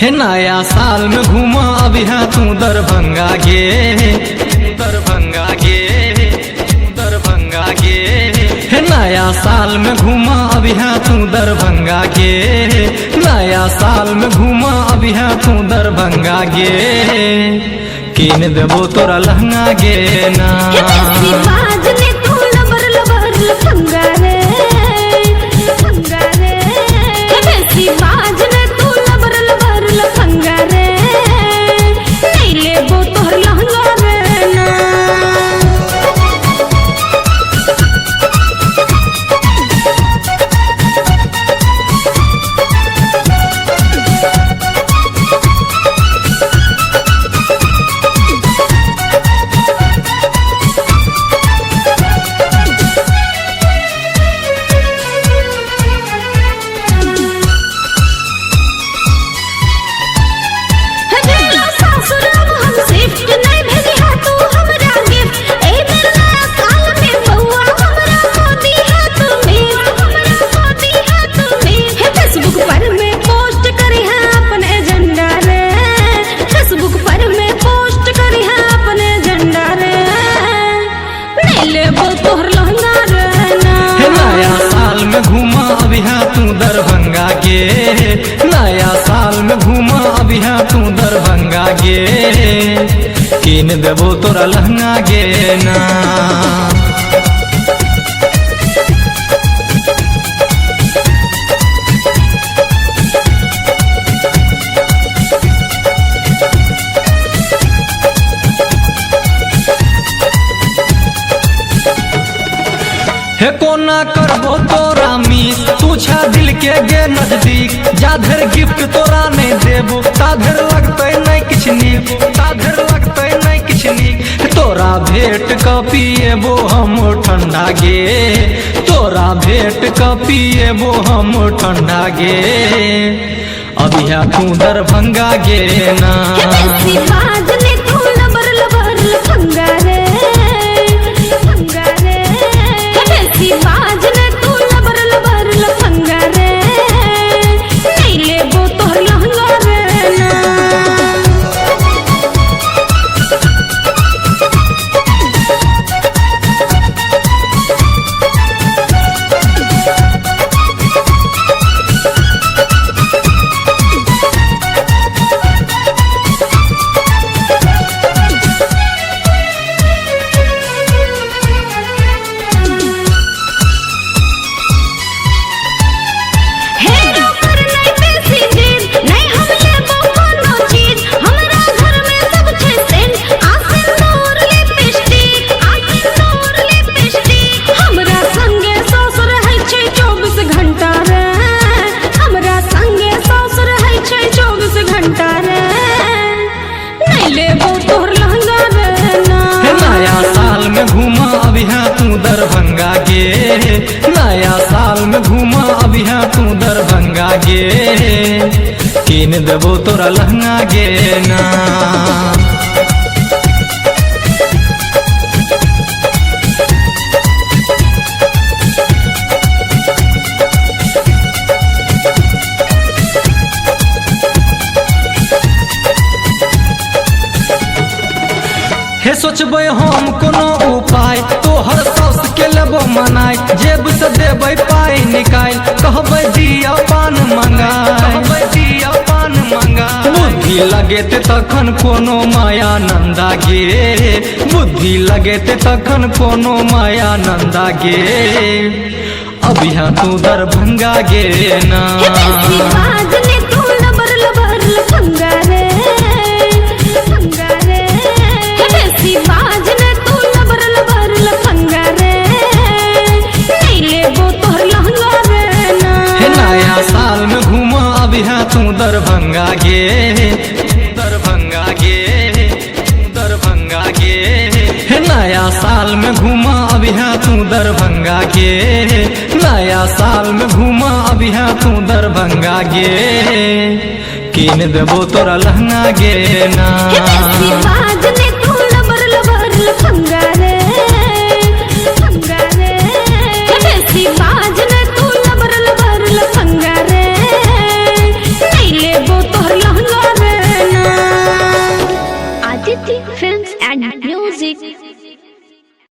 हे नया साल में घूमा अभी तू दरभंगा गे, दरभंगा गे, दरभंगा गे। हे नया साल में घूमा अभी तू दरभंगा गे, नया साल में घूमा अभी तू दरभंगा गे। कीन देबो तोरा लहंगा गे ना। हे बेसी बाज ने तू लबर लबर लफंगा रे, लफंगा रे। हे बेसी बाज ने तू लबर लबर लफंगा रे, नहीं लेबो तोहर लहंगा रे ना। हे बेटा सासुर अब हम शिफ्ट नहीं भेजी है तू हमरा गिफ्ट। ए बेर नया साल में बउआ हमरा गोदी है तू मेर, हमरा गोदी है तू मेर। हे फेसबुक पर मैं पोस्ट करी है अपन एजेंडा रे, फेसबुक पर मैं पोस्ट करी है अपन एजेंडा रे। नहीं लेबो तोहर लहंगा रे ना। हे नया साल में घूमा अभी तू दरभंगा गे, नया साल में घूमा अभी तू दरभंगा गे। कीन देबो तोरा लहंगा गे ना। हे कोना करबो तोरा मिस, तू छा दिल के गे नजदीक। जाधर गिफ्ट तोरा नहीं देबो ताधर लगतै नहीं किछ नीक, ताधर लगतै नहीं किछ नीक। तोरा भेंट क पिएबो हम ठंडा गे, तोरा भेंट क पिएबो हम ठंडा गे। अभी तू दरभंगा गे ना। हे बेसी बाज ने तू लबर लबर लफंगा रे, लफंगा रे। हे बेसी बाज ने तू लबर लबर लफंगा रे, नहीं लेबो तोहर लहंगा रे ना। हे नौकर नहीं बेसी जिद, नहीं हम लेबो कोनो चीज। हमरा घर में सब छै सेंट, आ सिंदूर लिपस्टिक, आ सिंदूर लिपस्टिक। हमरा संगे सास रहै छै 24 घंटा रे, हमरा संगे सास रहै छै 24 घंटा रे। नहीं लेबो तोहर लहंगा रे ना। हे नया साल में घूमा अभी तू दरभंगा गे, नया साल में घूमा अभी तू दरभंगा गे। कीन देबो तोरा लहंगा गे ना। हे सोचबै हम कोनो उपाय, तोहर साउस के लेबो मनाय। जेब से देबै पाइ निकालि, कहबै दिया पान मंगाय, कहबै दिया पान मंगाय। बुद्धि लगेते तखन कोनो माया नंदा गे, बुद्धि लगेते तखन कोनो माया नंदा गे। अभी तू दरभंगा गे ना। हे बेसी बाज ने तू लबर लबर लफंगा रे, लफंगा रे। हे बेसी बाज ने तू लबर लबर लफंगा रे, नहीं लेबो तोहर लहंगा रे ना। हे नया साल में घूमा अभी तू दरभंगा गे, दरभंगा गे, दरभंगा गे। हे नया साल में घूमा अभी तू दरभंगा गे, नया साल में घूमा अभी तू दरभंगा गे। कीन देबो तोरा लहंगा गे ना। हे बेसी बाज ने